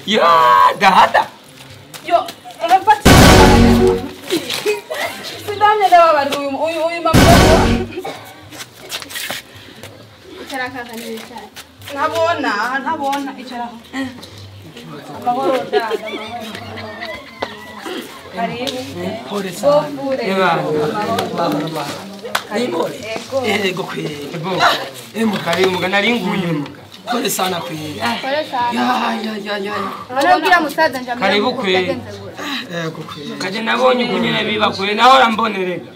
Ya dada. Yo mfati. Sindamye ndababarira uyu mama. Icara kaka nicara. Ntabona icara. Amahoro dada amahoro. Karibu. Pole sana. Nimore. Ego kweli. Emo karibu mugana ringuye muga. Pole sana kweli. Pole sana. Ya. Urabwira musaza njamira. Karibu kweli. Ego kweli. Kaje nabonye kunyene biba kweli nahora mbonerega.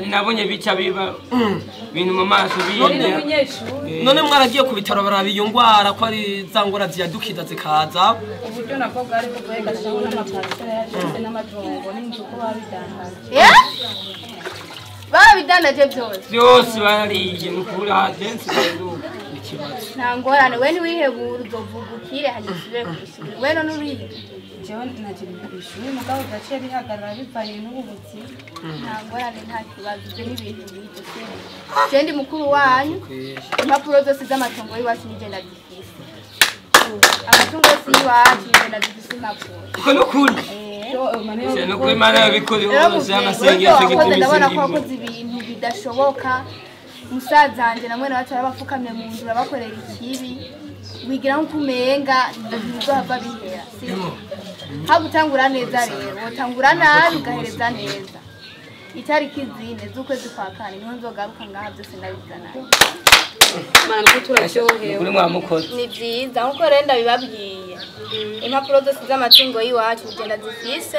Nabonye bica biba. Bintu mu maso biye. None mwaragiye ku bitaro barabiyo ngwara ko ari za ngwara ziyadukiza zikaza. Uburyo nabwo bwari bugoye gashaho n'amaparcelle yashyize n'amatongo n'inzu ko babidandaje. Babidandaje byose. Byose barariye nukuri agensi baruka. Nta ngorane we ntiwihebura uzovuga ukire hanyuma usubire ku ishuri. We none uriga. Jewe nagira ishuri mugabo gaciye bihagarara bivanye n'ubu buzima. Nta ngorane nta kibazo ibyo ni ibintu nk'ibyo. Je ndi mukuru wanyu impapuro zose z'amatongo y'iwacu nije ndazifise. Amatungo yose y'iwacu nije ndazifise impapuro. Uko nukuri. Nukuri Imana yabikoze hose amasengesho gituma ndabona ko wakoze ibintu bidashoboka. Musaza wanje na mwene wacu arabapfukamye mu nzu babakorera ikibi wigira nko kumenga ntibizohava bihera. Hagutangura neza rero wotangura nabi ugahereza neza. Itariki zine z'ukwezi kwa kane niho nzogaruka ngaha byose ndabizana. Mana turaryohewe. Kuri mwamukoze. Ni byiza nkuko rero ndabibabwiye. Impapuro zose z'amatungo y'iwacu ngenda zifise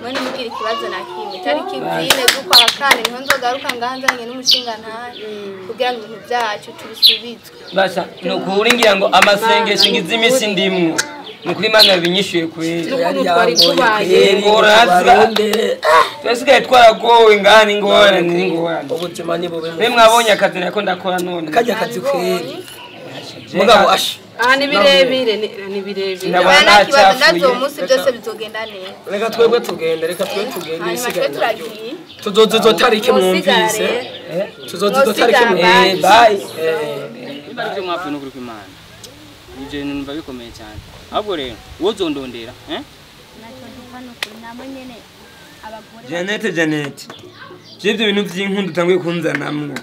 mwe nimubwira ikibazo na kimwe. Itariki zine z'ukwa kane niho nzogaruka ngaha nzanye n'umushinga ntari kugira ngo ibintu byacu tubisubizwe. Basha nukuri ngira ngo amasengesho ngize imisi ndimwe. Nukuri Imana yabinyishuye kweli. Twari tubaye twasigaye twaragowe ngani ngorane n'ingorane. Ubuzima ni bube. Mwe mwabonye akazi nako ndakora none. Kajya akazi kweli. Mugabo asha. Ni birebire ni birebire. Nta kibazo ndazo umunsi byose bizogenda neza. Reka twebwe tugende, reka twe tugende isigaye. Tuzozizo tariki mwumvise. Tuzozizo tariki mwumvise. Bye. Niba ari byo mwapfuye n'ukuri kw'Imana. Ibyo bintu numva bikomeye cyane. Ahubwo rero wozondondera Nacyo dupfa nukuri namwe nyene abagore. Janet. Je ibyo bintu by'inkundu utanguye kunzanamwo.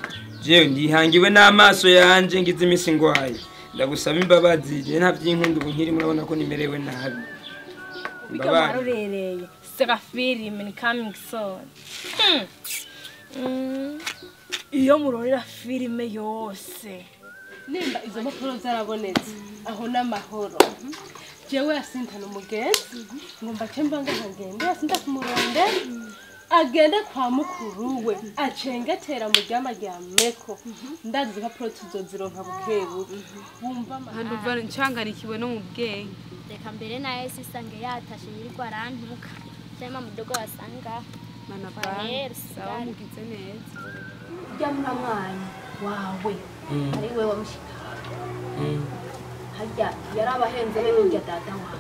Jewe ndihangiwe n'amaso yanje ngize imisi ngwaye. Ndagusaba imbabazi je nta by'inkundu ubu nkiri murabona ko nimerewe nabi. Imbabazi. Barurereye. Sega film in coming soon. Iyo murorera filime yose. Nimba izo mpapuro zarabonetse aho n'amahoro. Jewe yasintana umugenzi ngomba cemba ngahagende yasinda kumuronde agende kwa mukuru we acengetera mu ryama rya meko ndazi impapuro tuzozironka bukebuke wumva ndumva ncanganikiwe no mu bwenge. Reka mbere naye sisange yatashe yirirwa arantuka cyangwa mudogo wasanga mana bana sawa mugize neza. Urya mwana wawe ari we wamushika harya yarabahenze be n'urya dada wawe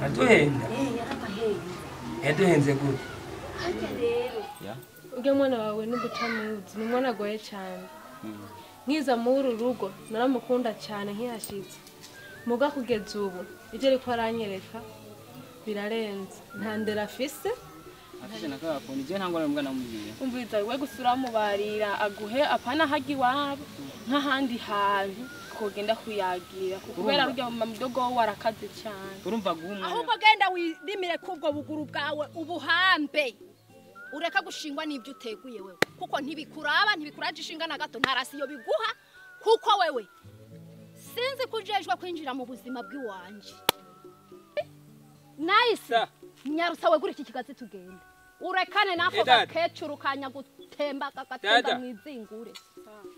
aduhenda. Yarabahenze. Yaduhenze gute? Harya rero urya mwana wawe n'ubutamuzi ni umwana agoye cyane. Nkiza muri uru rugo naramukunda cyane nkihashitse muga kugeza ubu ibyo ariko aranyereka birarenze nta ndera afise. Afise nakabakunda je nta ngorane mbwa namubwiye. Umviriza we gusura mubarira aguhe apana hagi wabo nk'ahandi hantu kogenda kuyagira kubera urya mudogo warakaze cyane. Urumva guhumwa. Ahubwo genda wirimire kubwo buguru bwawe ubuhambe. Ureka gushingwa n'ibyo uteguye wewe kuko ntibikuraba ntibikuraje ishinga na gato nta rasiyo biguha kuko wewe sinzi kujejwe kwinjira mu buzima bw'iwanje. Nice. Nyarusa we guri iki kigazi tugenda. Urekane nako gakecuru kanya gutemba kagatemba mwizingure.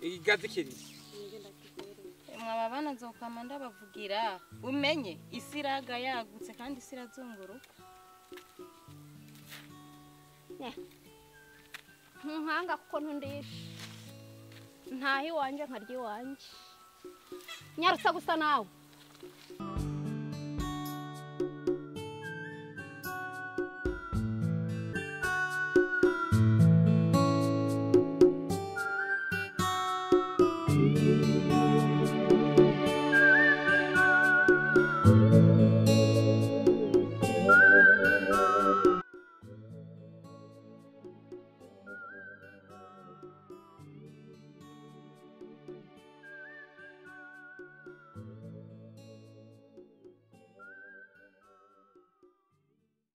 Ikigazi kiri. Mwaba bana nzokwama ndabavugira umenye isiraga yagutse kandi isirazunguruka. Ntunkanga kuko ntundisha. Ntahi wanje nkarya iwanje. Nyarusa gusa nawe.